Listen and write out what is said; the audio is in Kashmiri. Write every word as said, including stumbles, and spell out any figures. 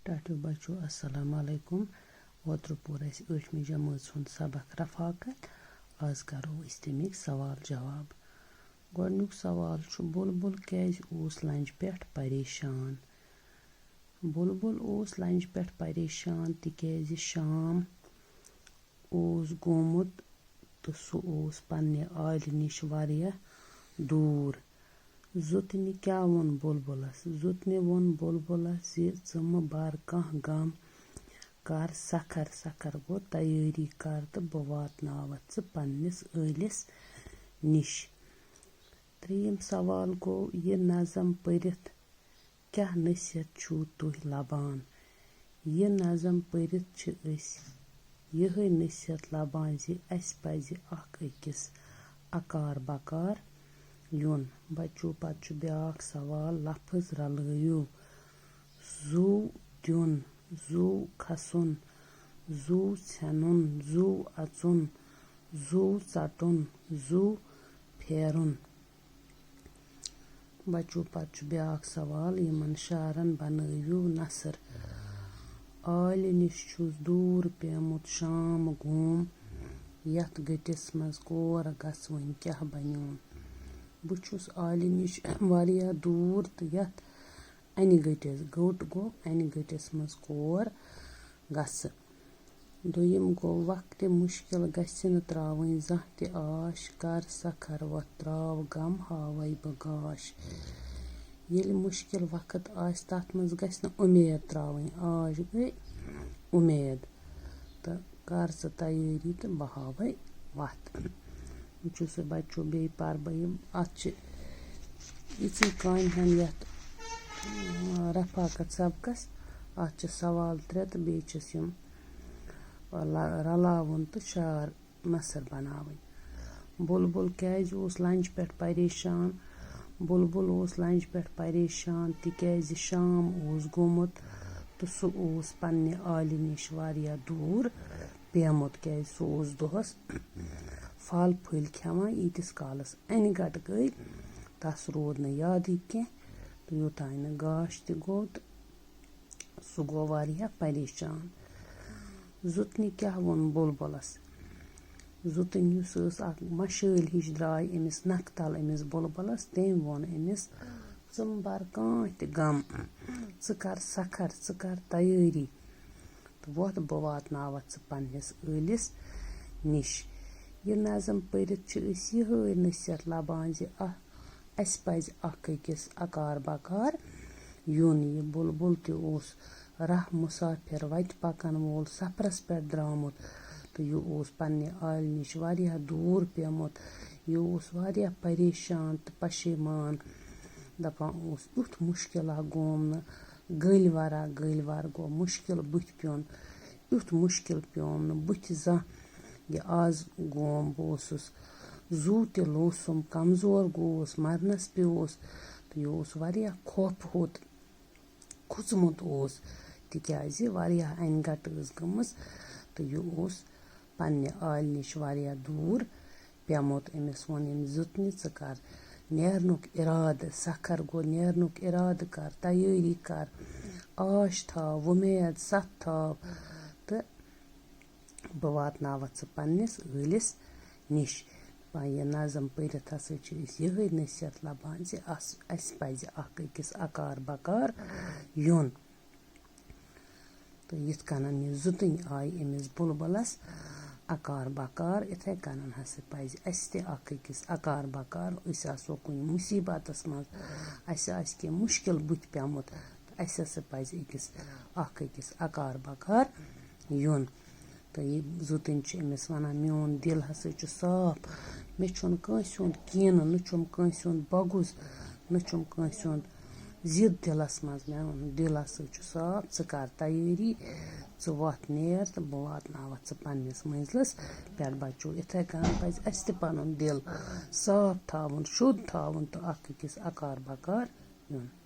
ٹاٹھیو بچو، السلام علیکم۔ اوترٕ پوٚر اَسہِ ٲٹھمہِ جمٲژ ہُنٛد سبق رفاقت۔ آز کرو أسۍ تَمِکۍ سوال جواب۔ گۄڈٕنیُک سوال چھُ، بُلبُل کیٛازِ اوس لنجہِ پٮ۪ٹھ پریشان؟ بُلبُل اوس لنجہِ پٮ۪ٹھ پریشان تِکیٛازِ شام اوس گوٚمُت تہٕ سُہ اوس پننہِ آلہِ نِش واریاہ دوٗر۔ زُتنہِ کیٛاہ ووٚن بُلبُلس؟ زُتنہِ ووٚن بُلبُلس زِ، "ژٕ مہٕ بر کانٛہہ غم، کر سکھر، سکھر گوٚو تیٲری کر تہٕ بہٕ واتناوتھ ژٕ پننِس ٲلِس نِش۔" ترٛیٚیِم سوال گوٚو، یہِ نظم پٔرِتھ کیٛاہ نصیحت چھُو تُہۍ لبان؟ یہِ نظم پٔرِتھ چھِ أسۍ یِہوٚے نصیحت لبان زِ اَسہِ پَزِ اکھ أکِس اکار بکار یُن۔ بچو، پتہٕ چھُ بیٛاکھ سوال، لفظ رلٲیِو۔ زُو دیُن، زُو کھسُن، زُو ژھٮ۪نُن، زُو اَژُن، زُو ژَٹُن، زُو پھیرُن۔ بچو، پتہٕ چھُ بیٛاکھ سوال، یِمن شعرن بنٲوِو نثر۔ آلہِ نِش چھُس دوٗر پیومُت شام گوم، یتھ گٔٹِس منٛز کور گژھٕ وۄنۍ کیٛاہ بنیوم۔ بہٕ چھُس آلہِ نِش واریاہ دوٗر تہٕ یتھ انہِ گٔٹِس، گوٚٹ گوٚو انہِ گٔٹِس منٛز کور گژھٕ۔ دوٚیِم گوٚو، وقتِ مُشکِل گژھِ نہٕ ترٛاوٕنۍ زانٛہہ تہِ آش، کر سکھر وۄتھ ترٛاو غم ہاوَے بہٕ گاش۔ ییٚلہِ مُشکِل وقت آسہِ، تَتھ منٛز گژھِ نہٕ اُمید ترٛاوٕنۍ، آش گٔے اُمید، تہٕ کر ژٕ تیٲری تہٕ بہٕ ہاوَے وَتھ۔ وٕچھِو سا بَچو، بیٚیہِ پَرٕ بہٕ یِم۔ اَتھ چھِ یِژٕے کامہِ ہَن یَتھ، اۭں، رفاقت سبقَس۔ اَتھ چھِ سوال ترٛےٚ تہٕ بیٚیہِ چھِس یِم لا-، رلاوُن تہٕ شعر نثر بناوٕنۍ۔ بُلبُل کیٛازِ اوس لنجہِ پٮ۪ٹھ پریشان؟ بُلبُل اوس لنجہِ پٮ۪ٹھ پریشان تِکیٛازِ شام اوس گوٚمُت تہٕ سُہ اوس پننہِ آلہِ نِش واریاہ دوٗر پیومُت، کیٛازِ سُہ اوس دۄہس پھل پھٔلۍ کھٮ۪وان، ییٖتِس کالس انہِ گٹہٕ گٔے، تس روٗد نہٕ یادٕے کینٛہہ تہٕ یوٚتانۍ نہٕ گاش تہِ گوٚو تہٕ سُہ گوٚو واریاہ پریشان۔ زُتنہِ کیٛاہ ووٚن بُلبُلس؟ زُتٕنۍ یُس ٲس، اکھ مَشٲلۍ ہِش درٛاے أمِس نَکھٕ تَل أمِس بُلبُلس، تٔمۍ ووٚن أمِس، "ژٕ مہٕ بَر کانٛہہ تہِ غم، ژٕ کر سَکھر، ژٕ کر تیٲری تہٕ وۄتھ، بہٕ واتناوَتھ ژٕ پنٛنِس ٲلِس نِش۔" یہِ نظم پٔرِتھ چھِ أسۍ یِہوٚے نصیحت لَبان زِ اَ-، اَسہِ پَزِ اَکھ أکِس اَکار بَکار یُن۔ یہِ بُلبُل تہِ اوس راہ مُسافِر، وَتہِ پَکَن وول، سفرَس پٮ۪ٹھ درٛامُت، تہٕ یہِ اوس پنٛنہِ آلہِ نِش واریاہ دوٗر پیوٚمُت۔ یہِ اوس واریاہ پریشان تہٕ پشیمان، دَپان اوس، "یُتھ مُشکِلہ گوم نہٕ گٔلۍ وَرا گٔلۍ وَر گوٚو مُشکِل بٕتھِ پیوٚن، یُتھ مُشکِل پیوم نہٕ بٕتھِ زانٛہہ، یہِ آز گوم۔ بہٕ اوسُس زُو تہِ لوسُم، کمزور گوٚوُس، مرنَس پیوٚوُس۔" تہٕ یہِ اوس واریاہ خوفہٕ ہوٚت کھوٗژمُت اوس، تِکیٛازِ واریاہ اَنہِ گَٹہٕ ٲس گٔمٕژ تہٕ یہِ اوس پنٛنہِ آلہِ نِش واریاہ دوٗر پیوٚمُت۔ أمِس ووٚن أمۍ زُتنہِ، "ژٕ کر نیرنُک اِرادٕ، سَکھر گوٚو نیرنُک اِرادٕ کر، تیٲری کر، آش تھاو، وۄمید، سَتھ تھاو تہٕ بہٕ واتناوَتھ ژٕ پنٛنِس ٲلِس نِش۔" دَپان یہِ نظم پٔرِتھ ہسا چھِ أسۍ یِہوٚے نصیحت لَبان زِ اَس-، اَسہِ پَزِ اَکھ أکِس اَکار بَکار یُن۔ تہٕ یِتھ کٔنۍ یہِ زُتٕنۍ آیہِ أمِس بُلبُلَس اَکار بَکار، یِتھَے کٔنۍ ہسا پَزِ اَسہِ تہِ اَکھ أکِس اَکار بَکار۔ أسۍ آسو کُنہِ مُصیٖبتَس منٛز، اَسہِ آسہِ کینٛہہ مُشکِل بٕتھِ پیوٚمُت، تہٕ اَسہِ ہسا پَزِ أکِس، اَکھ أکِس اَکار بَکار یُن۔ تہٕ یہِ زُتٕنۍ چھِ أمِس وَنان، "میون دِل ہسا چھُ صاف، مےٚ چھُنہٕ کٲنٛسہِ ہُنٛد کینہٕ، نہ چھُم کٲنٛسہِ ہُنٛد بغض، نہ چھُم کٲنٛسہِ ہُنٛد ضد دِلَس منٛز، میون دِل ہسا چھُ صاف، ژٕ کر تیٲری، ژٕ وۄتھ نیر تہٕ بہٕ واتناوَتھ ژٕ پنٛنِس مٔنزلَس پٮ۪ٹھ۔" بَچو، یِتھَے کٔنۍ پَزِ اَسہِ تہِ پَنُن دِل صاف تھاوُن، شوٚد تھاوُن تہٕ اَکھ أکِس اَکار بَکار یُن۔